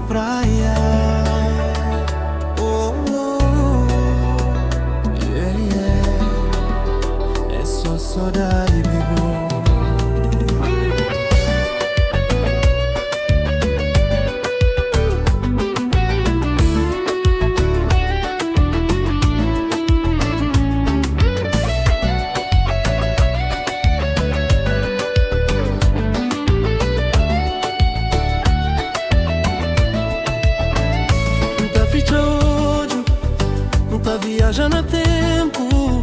Praia. Oh, oh, yeah. É só saudade, bebo. Ta fitxa odju, ta viaja na tempu.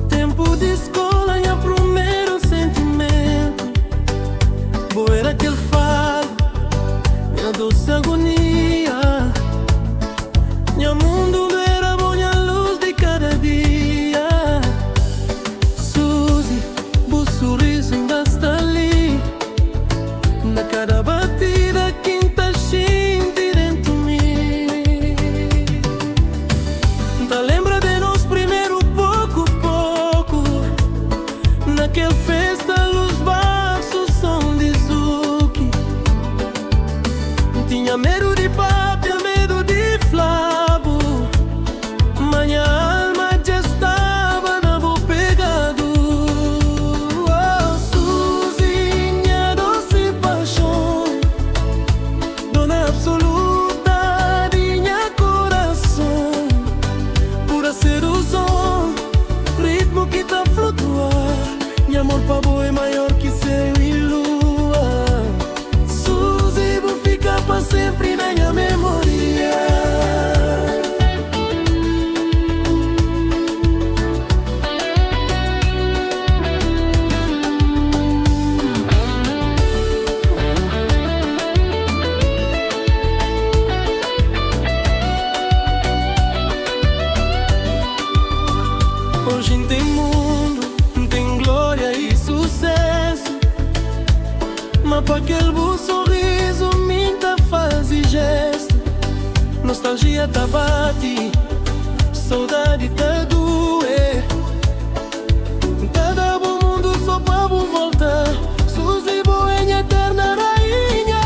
Tempu di skola, nha primeru sentimentu. Bo era kel faru, nha dosi agonia. Nha mundu era bo, nha lus di kada dia. Suzy, bu surizu inda sta li na kada batida ki N ta xinti dentu mi. Ta lembra di nos primeru poku poku, na kel festa, lus baxu, som di zouk. Tinha medu di papia, medu di fla-bu, ma nha alma dja staba na bu pegadu. Oh, Suzy, nha dosi paixon, dona absoluta di nha korason. Pura seduson, ritmu ki ta flutua. Nha amor pa bo é maior ki séu i lua. Suzy, bu fika pa sempri na nha memoria. Oji N ten mundu, N ten glória i susésu, ma pa kel bu sorrizu mi N ta faze jéstu. Nostalgia ta bate, saudadi ta due. N ta da-bu mundu so pa bu volta. Suzy, bo é nha eterna rainha.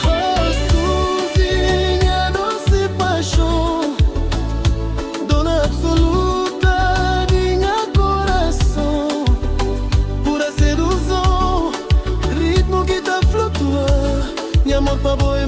Oh, Suzy, nha dosi paixon, dona absoluta di nha korason. Pura seduson, ritmu ki ta flutua. Nha amor pa bo é